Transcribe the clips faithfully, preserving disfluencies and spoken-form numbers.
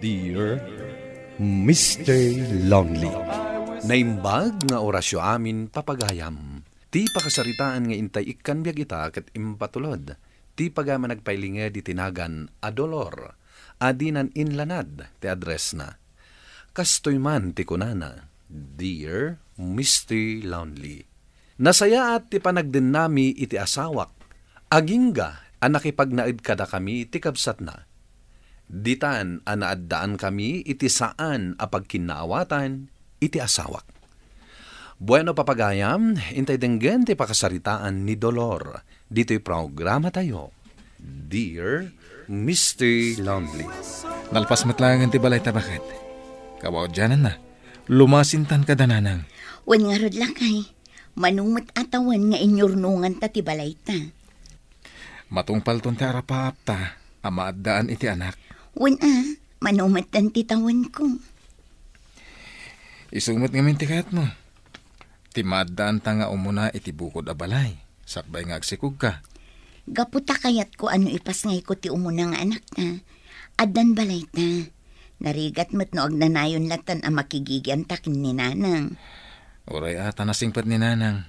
Dear Mister Lonely. Naimbag nga orasyo amin, papagayam. Ti pakasaritaan nga intay ikkan biag ita ket impatulod ti pagayam a nagpailinged iti nagan a Dolor a dinan inlanad ti addressna. Kastoy man ti kunana, "Dear Mister Lonely, nasayaat ti panagdennami iti asawak, agingga a nakipagnaed kadakami ti kabsatna. Ditan a naaddaankami iti saan a pagkinnaawatan iti asawak." Bueno, papagayam, intay denggen ti pakasaritaan ni Dolor ditoy programatayo, Dear Mister Lonely. Nalpas met laengen ti balayta, baket. Kabaudyananna, lumasintan kada, nanang. Wen ngarud, lakay, mano met a tawen nga inyurnonganta ti balayta. Matungpalton ti arapaapta a maaddaan iti anak. Wen a, mano metten ti tawenko. Isu met ngamin ti kayatmo. Ti maaddaanta nga umuna iti bukod a balay, sakbay nga agsikogka. Gapu ta kayatko a no ipasngayko ti umuna nga anakta, addan balayta. Narigat met no agnanayon lattan a makigigianta ken ni nanang. Uray a, ta nasingpet ni nanang.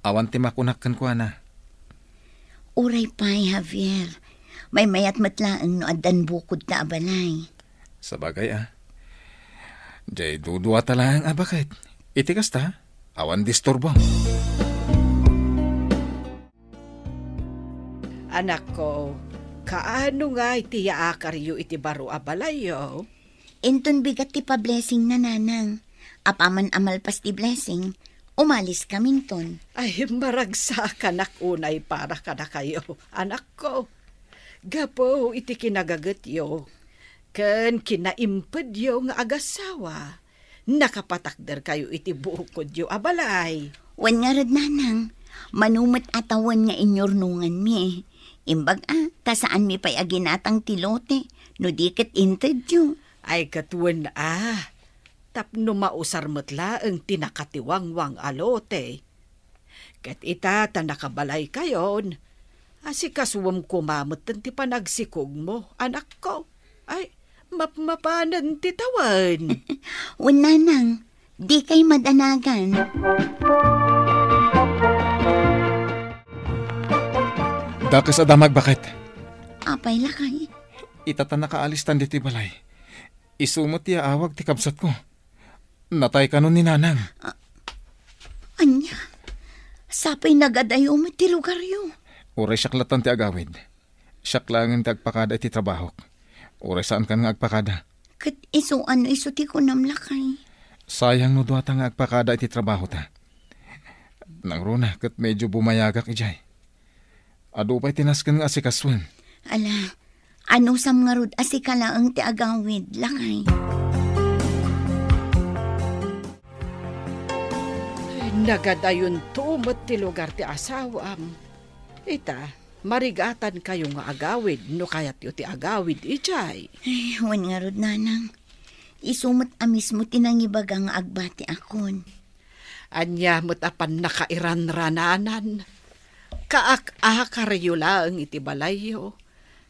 Awan ti makunak kenkuana. Uray pay, Javier. Maymayat met laeng no addan bukodta a balay. Sabagay a. Diay duduata laeng a baket. Iti kasta, awan disturbo. Anakko, kaano nga iti yaakaryo iti baro a balayyo? Inton bigat ti pablessingna, nanang. Apaman a malpas ti blessing, umaliskaminton. Ay, maragsakanak unay para kadakayo, anakko. Gapu iti kinagagetyo ken kinaimpedyo nga agasawa, nakapatakderkayo iti bukodyo a balay. Wen ngarud, nanang, mano met a tawen nga inyurnonganmi. Imbag a, ta saanmi pay a ginatang ti lote, no di ket intedyo. Ay, ket wen a, tapno mausar met laeng ti nakatiwangwang a lote. Ket ita ta nakabalaykayon, asikasuem koma metten ti panagsikogmo, anakko. Ay, mapmapanen ti tawen. Wen, nanang, dikay madanagan. Dakes a damag, baket. Apay, lakay? Ita ta nakaalistan ditoy balay. Isu met ti aawag ti kabsatko. Natay kano ni nanang? A-, ania? Sapay nagadayo met ti lugaryo. Uray siak lattan ti agawid. Siak laengen ti agpakada iti trabahok. Uray saankan nga agpakada. Ket isu, ano isu ti kunam, lakay? Sayang no duata nga agpakada iti trabahota. Nangruna ket medyo bumayagak idiay. Adu pay ti nasken nga asikasuen. Ala, anusam ngarud a sika laeng ti agawid, lakay? Nagadayonto met ti lugar ti asawam. Ita, marigatankayo nga agawid no kayatyo ti agawid idiay. Ay, wen ngarud, nanang. Isu met a mismo ti nangibaga nga agbatiakon. Ania met a pannakairanrananan? Kaak-akaryo laeng iti balayyo.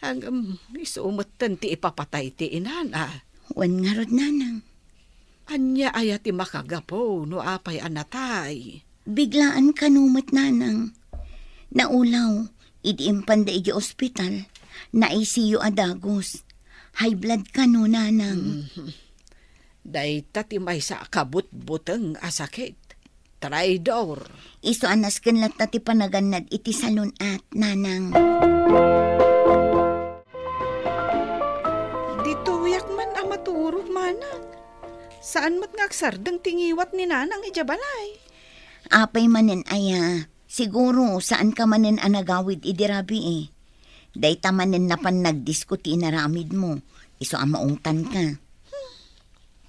Ngem isu metten ti ipapatay ti inana. Wen ngarud, nanang. Ania aya ti makagapu no apay a natay? Biglaan kano met, nanang. Naulaw, idi impanda idiay ospital, na-I C U a dagus. High blood kano, nanang. Mhm. Dayta ti maysa a kabutbuteng a sakit. Traidor. Isu a nasken latta ti panagannad iti salun-at, nanang. Ditoyak man a maturog, manang. Saan met nga agsardeng ti ngiwat ni nanang idiay balay. Apay manen aya, siguro saanka manen a nagawid idi rabii. Dayta manen napan nagdisko ti inaramidmo, isu a maungtanka.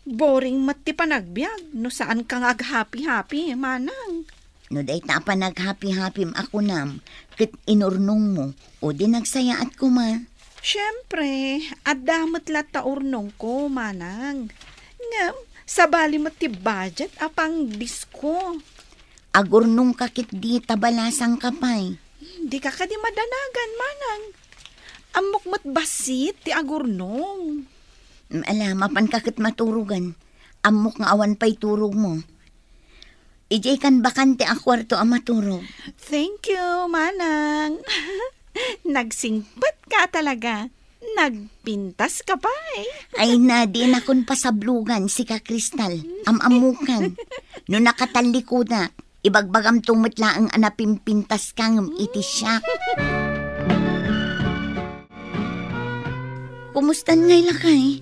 Boring met ti panagbiag no saanka nga aghapi-hapi, manang. No dayta a panaghapi-hapim a kunam ket inurnongmo, o di nagsayaat koma. Siempre, adda met latta urnongko, manang. Ngem, sabali met ti budget a pangdisko. Agurnongka ketdi ta balasangka pay. Dika kadi madanagan, manang. Ammok met bassit ti agurnong. Mm, ala, mapanka ket maturogen. Ammok nga awan pay turogmo. Idiay kan bakante a kuarto a maturog. Thank you, Manang. Nagsingpet ka talaga. Nagpintas ka pay. Ay na, di nakon pasablogan, sika, Crystal. Am-ammokan. No nakatallikudak, ibagbagamto met laeng a napimpintas ka ngem iti siak. Kumustan ngay, lakay?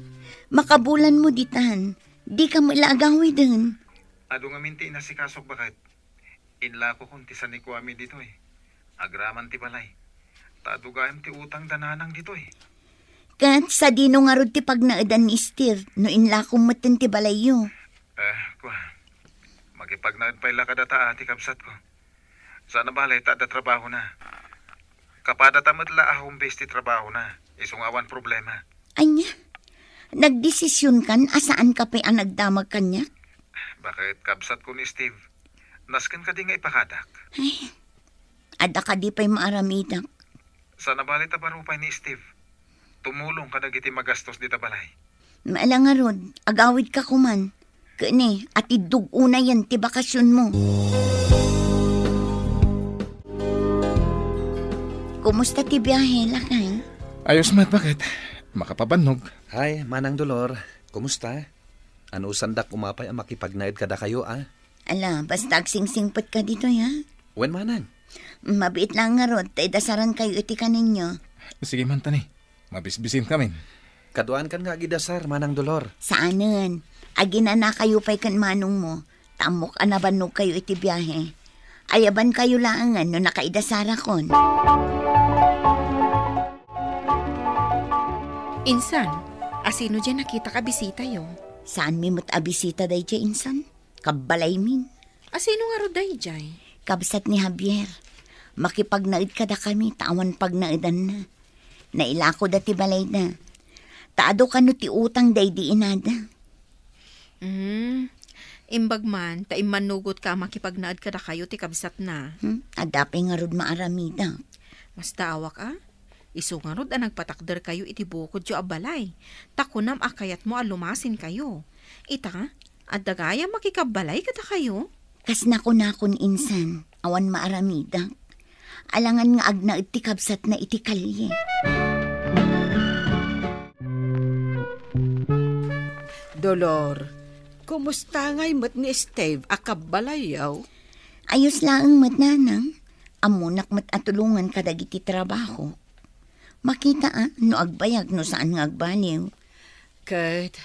Makabulanmo ditan. Dika met la agawiden. Adu ngamin ti inasikasok, baket. Inlakokon ti sanikuami ditoy. Agraman ti balay. Ta adu gayam ti utang da nanang ditoy. Ket sadino ngarud ti pagnaedan ni Steve no inlakom metten ti balayyo? Eh, kua. Makipagnaed pay la kadata a ti kabsatko. Saan a bale ta adda trabahona. Kapadata met la a home base ti trabahona. Isu nga awan problema. Ania? Nagdesisionkan a saanka pay a nagdamag kaniak? Baket, kabsatko ni Steve? Nasken kadi nga ipakadak? Ay, adda kadi pay maaramidak? Saan a bale ta baro pay ni Steve. Tumulong kadagiti magastos dita balay. Ala ngarud, agawidka koman. Ket ni, atiddog unayen ti bakasionmo. Kumusta ti biahe, lakay? Ayos met, baket. Makapabannog. Hi, Manang Dolor. Kumusta? Anusandak umapay a makipagnaed kadakayo, a? Ala, basta agsingsingpet ka ditoy, ha? Wen, Manang. Mabiit lang ngarud, ta idasarankayo iti kanenyo. Sige man, tani. Mabisbisin kamin. Kaduaankan nga agidasar, Manang Dolor. Saanen. Aginanakayo pay ken manongmo. Ta ammok a nabannogkayo iti biahe. Ayabankayo laengen no nakaidasarakon. Insan, asino diay nakitak a bisitayo? Saanmi met a bisita daydiay, insan. Kabbalaymin. Asino ngarud daydiay? Kabsat ni Javier. Makipagnaed kadakami ta awan pagnaedanna. Nailakoda ti balayda. Ta adu kano ti utang daydi inada. Hmm. Imbag man, ta immannugotka a makipagnaed kadakayo ti kabsatna. Hmm? Adda pay ngarud maaramidak. Masdaawak a? Isu ngarud a nagpatakderkayo iti bukodyo a balay. Ta kunam a kayatmo a lumasinkayo. Ita, adda gayam makikabbalay kadakayo? Kas nakunakon insan, awan maaramidak. Alangan nga agnaed ti kabsatna iti kalye. Dolor, kumusta ngay met ni Steve a kabbalayyo? Ayos laeng met, nanang. Ammonak met a tulongan kadagiti trabaho. Makita a, no agbayag no saan nga agbaliw. Ket,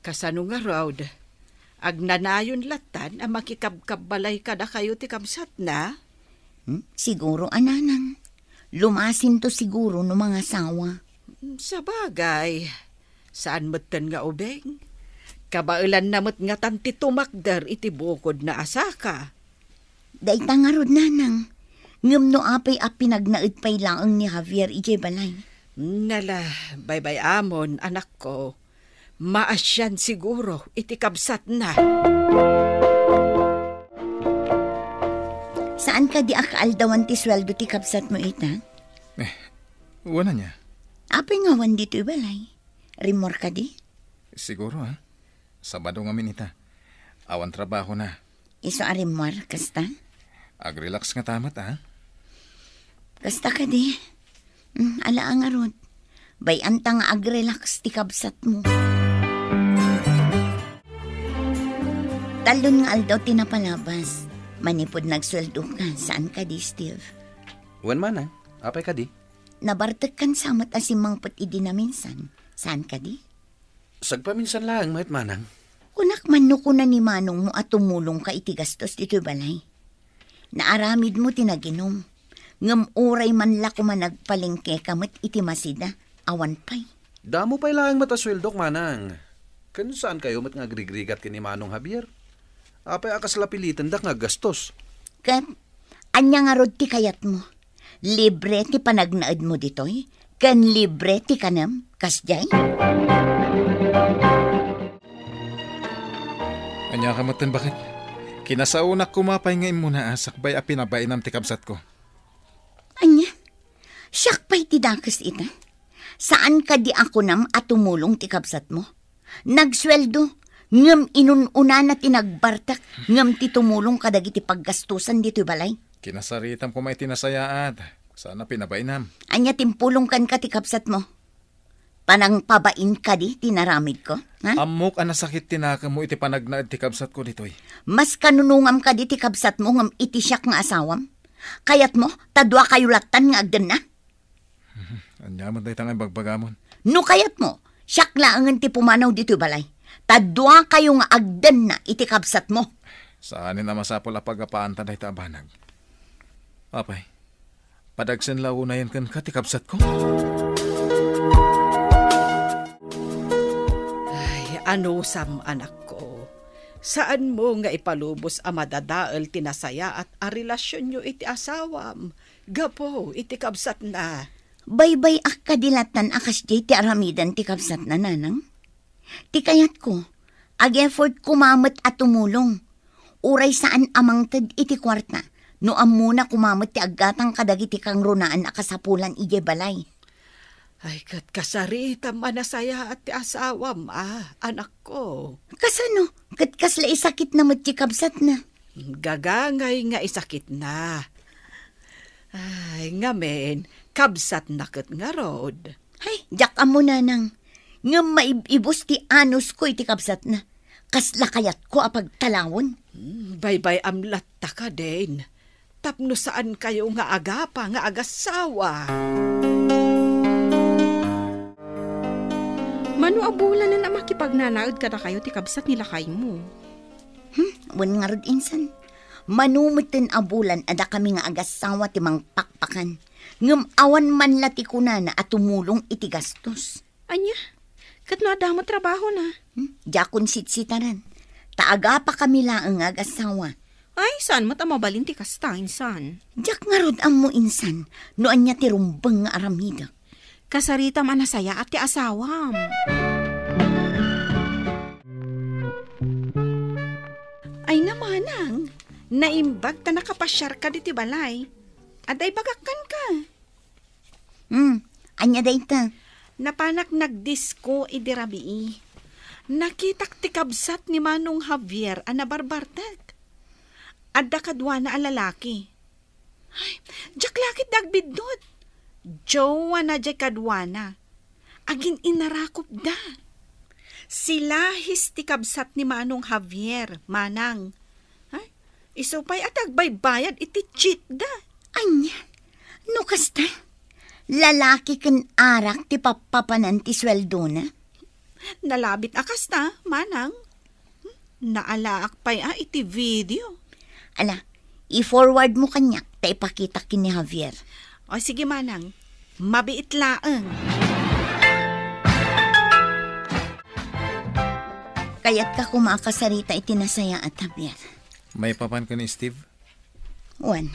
kasano ngarud? Agnanayon lattan a makikabkabbalay kadakayo ti kabsatna? Hmm? Siguro a, nanang. Lumasinto siguro no mangasawa. Sabagay, saan metten nga ubing. Kabaelanna met ngatan ti tumakder iti bukodna a saka. Dayta ngarud, nanang. Ngem no apay a pinagnaed pay laeng ni Javier idiay balay? Nala, baybay-amon, anakko. Maasian siguro iti kabsatna. Saan kadi a kaaldawan ti sueldo ti kabsatmo ita? Eh, wen ania? Apay nga awan ditoy balay? Rimmuar kadi? Siguro, a. Sabado ngamin ita. Awan trabahona. Isu a rimmuar, kasta? Agrelax ngata met, a? Kasta kadi. Mm, ala a ngarud. Bay-anta nga agrelax ti kabsatmo. Tallon nga aldaw ti napalabas. Manipud nagsueldoka, saan kadi, Steve? Wen, manang. Apay kadi? Nabartekkan sa met a simmangpet idi naminsan. Saan kadi? Sagpaminsan laeng met, manang. Kunak man no kuna ni manongmo a tumulongka iti gastos ditoy balay. Naaramidmo ti naginum. Ngem uray man la koma nagpalengkeka met iti masida, awan pay. Damo pay laeng met a sueldok, manang. Ken saankayo met nga agrigrigat ken ni Manong Javier? Apay a kasla pilitendak nga aggastos? Ket, ania ngarud ti kayatmo? Libre ti panagnaedmo ditoy, ken libre ti kanem, kasdiay? Ania ka metten, baket? Kinasaonak koma pay nga immuna a sakbay a pinabainam ti kabsatko. Ania? Siak pay ti dakes ita? Saan kadi a kunam a tumulong ti kabsatmo? Nagsueldo, ngem inun-unana ti nagbartek, ngem ti tumulong kadagiti paggastusan ditoy balay. Kinasaritam koma iti nasayaat. Sana pinabainam. Ania ti impulong kenka ti kabsatmo? Panangpabain kadi ti naramidko, ha? Ammok a nasakit ti nakemmo iti panagnaed ti kabsatko ditoy. Mas kanunongam kadi ti kabsatmo ngem iti siak nga asawam? Kayatmo, ta dua kayo lattan nga agdenna? Ania met dayta nga ibagbagamon? No kayatmo, siak laengen ti pumanaw ditoy balay. Ta dua kayo nga agdenna iti kabsatmo. Saanen a masapul a pagapaanta dayta a banag. Apay, padagsen la unayen kenka ti kabsatko? Ay, anusam, anakko. Saanmo nga ipalubos a madadael ti nasayaat a relasionyo iti asawam gapu iti kabsatna. Baybay-ak kadi lattan a kasdiay ti aramiden ti kabsatna, nanang. Ti kayatko, ag-effort koma met a tumulong. Uray saan a mangted iti kuarta, no ammona koma met ti aggatang kadagiti kangrunaan a kasapulan idiay balay. Ay, ket kasaritam a nasayaat ti asawam, a, anakko. Kasano? Ket kasla isakitna met ti kabsatna? Gagangay nga isakitna. Ay, ngamin, kabsatna ket ngarud. Ay, diak ammo, nanang. Ngem maib-ibus ti anusko iti kabsatna. Kasla kayatko a pagtalawon. Hmm, baybay-am latta kadin. Tapno saan kayo nga agapa nga agassawa. Mano a bulanen a makipagnanaed kadakayo ti kabsat ni lakaymo? Hmm, wen ngarud insan. Mano metten a bulan a dakami nga agassawa ti mangpakpakan. Ngem awan man la ti kunana a tumulong iti gastos. Ania? Ket no adda met trabahona? Hmm? Diakon sitsitan. Ta agapa kami laeng nga agassawa. Ay, saan met a mabalin ti kasta, insan? Diak ngarud ammo, insan, no ania ti rumbeng nga aramidek. Kasaritam a nasayaat ti asawam. Ay, namanang, naimbag ta nakapasiarka ditoy balay. Adda ibagak kenka. Hmm, ania dayta? Napanak nagdisko idi rabii. Nakitak ti kabsat ni Manong Javier a nabarbartek. Adda kaduana a lalaki. Ay, diak la ket dagbiddut. Jowa na diay kaduana. Agin-inarakupda. Silahis ti kabsat ni Manong Javier, manang. Ay, isu pay a ti agbaybayad iti cheatda. Ania? No kasta, lalaki ken arak ti pappapanan ti sueldona? Nalabit a kasta, manang. Naalaak pay a iti video. Ala, i-forward mo kaniak ta ipakitak ken ni Javier. O, sige, manang. Mabiit laeng. Kayatka koma a kasarita iti nasayaat, Javier? Maipapan ken ni Steve? Wen,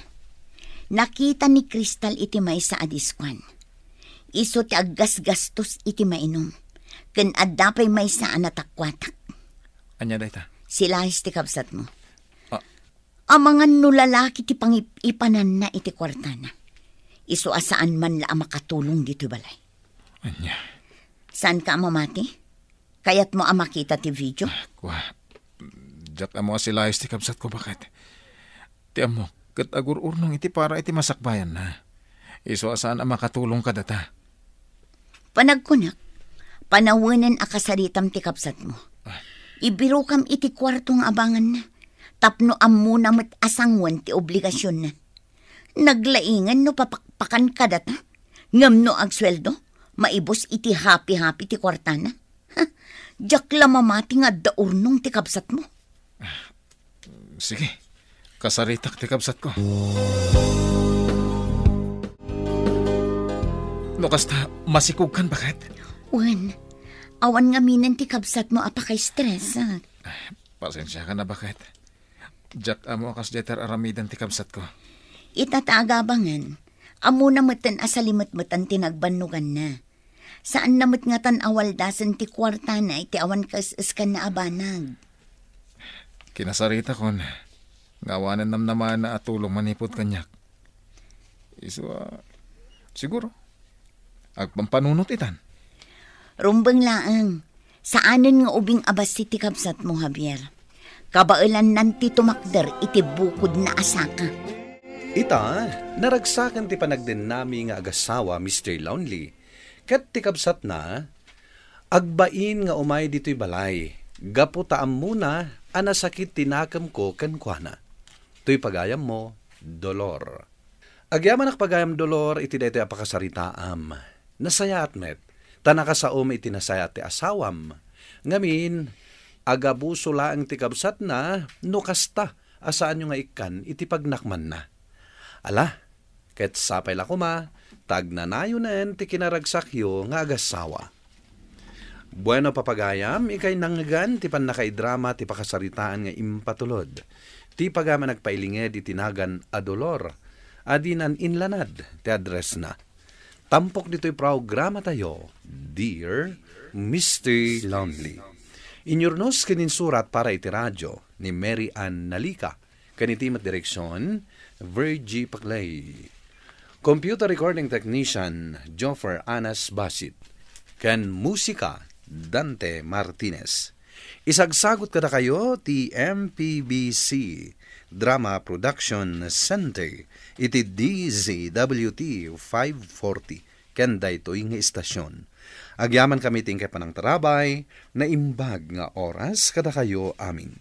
nakita ni Crystal iti maysa a diskoan. Isu ti aggasgastos iti mainum. Ken adda pay maysa a natakuatak. Ania dayta? Silahis ti kabsatmo. Ah. Amangan no lalaki ti pangip-ipananna iti kuartana. Isu a saan man la a makatulong ditoy balay. Ania? Saanka a mamati? Kayatmo a makita ti video? Ah, kua. Diak ammo a silahis ti kabsatko, baket. Ti ammok, ket agur-urnong iti para iti masakbayanna. Isu a saan a makatulong kadata. Panagkunak, panawenen a kasaritam ti kabsatmo. Ah. Ibirokam iti kuarto nga abanganna, tapno ammona met a sangoen ti obligasionna. Naglaingen no papakpakan kadata, ngem no agsueldo, maibus iti hapi-hapi ti kuartana. Ha, diak la mamati nga adda urnong ti kabsatmo. Sige, kasaritak ti kabsatko. No kasta, masikogkan, baket? Wen, awan ngaminen ti kabsatmo a pakaistresak. Pasensiakan a, baket. Diak ammo a kasdiay ti ar-aramiden ti kabsatko. Ita ta agabangen, ammona metten a salimetmetan ti nagbannoganna. Saanna met ngatan a waldasen ti kuartana iti awan kaes-eskanna a banag. Kinasaritakon nga awanen namnamaenna a tulong manipud kaniak. Isu a, siguro, Agpampanunot itan. Rumbeng laeng. Saanen nga ubing a bassit ti kabsatmo, Javier. Kabaelannan ti tumakder iti bukodna a saka. Ita, naragsaken ti panagdennami nga agasawa, Mister Lonely. Ket ti kabsatna, agbain nga umay ditoy balay, gapu ta ammona a nasakit ti nakemko kenkuana. Toy pagayammo, Dolor. Agyamanak pagayam, Dolor, iti daytoy a pakasaritaam. Nasayaat met, ta nakasaom iti nasayaat ti asawam. Ngamin, agabuso laeng ti kabsatna no kasta a saanyo nga ikkan iti pagnakmanna. Ala, ket sapay la koma, ta agnanayonen ti kinaragsakyo nga agasawa. Bueno, papagayam, ikay nangngegan ti pannakaidrama ti pakasaritaan nga impatulod. Ti pagayam a nagpailinged iti nagan a Dolor, a dinan inlanad ti addressna. Tampok ditoy programatayo, Dear Mister Lonely. Inyurnos ken insurat para iti radio ni Mary Ann Nalica, ken iti met direksion, Virgie Paclay. Computer recording technician, Joffer Anas Basit. Ken musika, Dante Martinez. Isagsagut kadakayo ti M P B C Drama Production Center iti D Z W T five forty ken daytoy nga istasyon. Agyamankami ti inkay panangtarabay, naimbag nga oras kadakayo amin.